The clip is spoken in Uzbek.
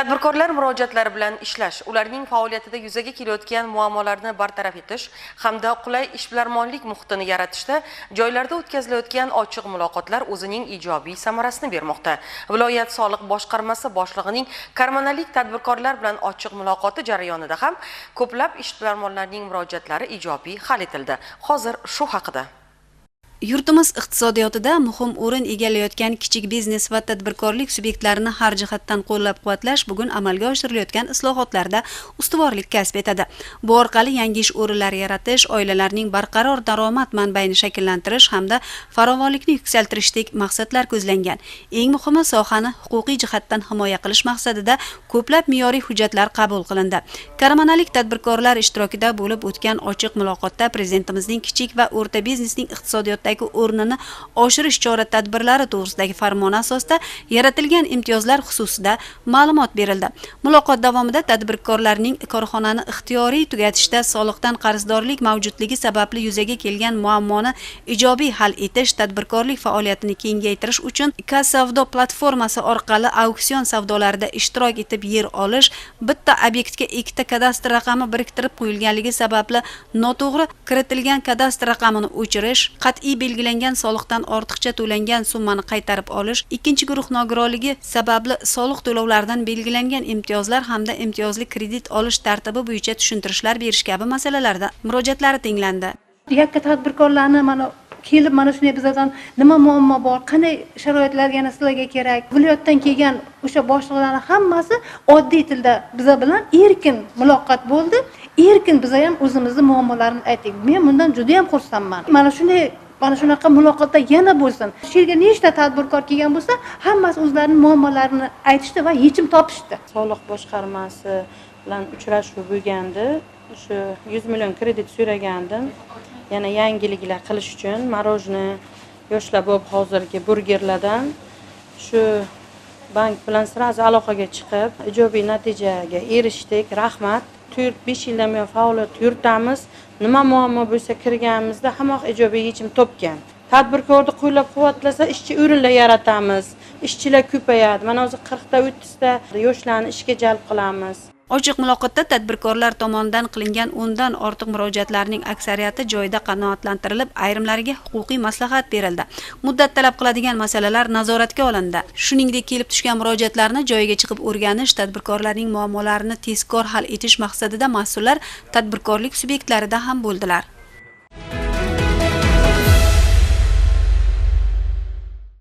Tadbirkorlar murojaatlari bilan ishlash, ularning faoliyatida yuzaga kelayotgan muammolarni bartaraf etish hamda qulay ishbilarmonlik muhitini yaratishda joylarda o'tkazilayotgan ochiq muloqotlar o'zining ijobiy samarasini bermoqda. Viloyat soliq boshqarmasi boshlig'ining karmanalik tadbirkorlar bilan ochiq muloqoti jarayonida ham ko'plab ishbilarmonlarning murojaatlari ijobiy hal etildi. Hozir shu haqida. Yurtimiz iqtisodiyotida muhim o'rin egallayotgan kichik biznes va tadbirkorlik subyektlarini har jihatdan qo'llab-quvvatlash bugun amalga oshirilayotgan islohotlarda ustuvorlik kasb etadi. Bu orqali yangi ish o'rinlari yaratish, oilalarning barqaror daromad manbaini shakllantirish hamda farovonlikni yuksaltirishdek maqsadlar ko'zlangan. Eng muhimi, sohani huquqiy jihatdan himoya qilish maqsadida ko'plab me'yoriy hujjatlar qabul qilindi. Karmanalik tadbirkorlar ishtirokida bo'lib o'tgan ochiq muloqotda Prezidentimizning kichik va o'rta biznesning iqtisodiyotdagi o'rnini oshirish chora-tadbirlari to'g'risidagi farmoni asosida yaratilgan imtiyozlar xususida ma'lumot berildi. Muloqot davomida tadbirkorlarning korxonani ixtiyoriy tugatishda soliqdan qarzdorlik mavjudligi sababli yuzaga kelgan muammoni ijobiy hal etish, tadbirkorlik faoliyatini kengaytirish uchun K-savdo platformasi orqali auksion savdolarida ishtirok etib yer olish, bitta obyektga ikkita kadastr raqami biriktirib qo'yilganligi sababli noto'g'ri kiritilgan kadastr raqamini o'chirish, qat'iy belgilangan soliqdan ortiqcha to'langan summani qaytarib olish, ikkinchi guruh nogironligi sababli soliq to'lovlaridan belgilangan imtiyozlar hamda imtiyozli kredit olish tartibi bo'yicha tushuntirishlar berish kabi masalalarda murojaatlari tinglandi. Yakka tadbirkorlarni mana kelib mana shunday bizdan nima muammo bor, qanday sharoitlar yana sizlarga kerak, viloyatdan kelgan o'sha boshliqlarning hammasi oddiy tilda biza bilan erkin muloqot bo'ldi, erkin biza ham o'zimizni muammolarimizni aytdik. Men bundan juda ham xursandman. Mana shunday, mana shunaqa muloqotlar yana bo'lsin. Shu yerga nechta tadbirkor kelgan bo'lsa, hammasi o'zlarining muammolarini aytishdi va yechim topishdi. Soliq boshqarmasi bilan uchrashuv bo'lgandi. Shu 100 million kredit so'ragandim. Yana yangiliklar qilish uchun мороженое yoshlar bo'lib hozirgi burgerlardan shu bank bilan сразу aloqaga chiqib, ijobiy natijaga erishdik. Rahmat. 4-5 yildan buyon faoliyat yuritamiz. Nima muammo bo'lsa kirganimizda hamma ijobiy yechim topgan. Tadbirkorni qo'llab-quvvatlasa ishchi o'rinlar yaratamiz. Ishchilar ko'payadi. Mana hozir 40 ta 30 ta yoshlarni ishga jalb qilamiz. Ochiq muloqotda tadbirkorlar tomonidan qilingan 10 dan ortiq murojaatlarning aksariyati joyida qanoatlantirilib, ayrimlariga huquqiy maslahat berildi. Muddat talab qiladigan masalalar nazoratga olindi. Shuningdek, kelib tushgan murojaatlarni joyiga chiqib o'rganish, tadbirkorlarning muammolarini tezkor hal etish maqsadida mas'ullar tadbirkorlik subyektlarida ham bo'ldilar.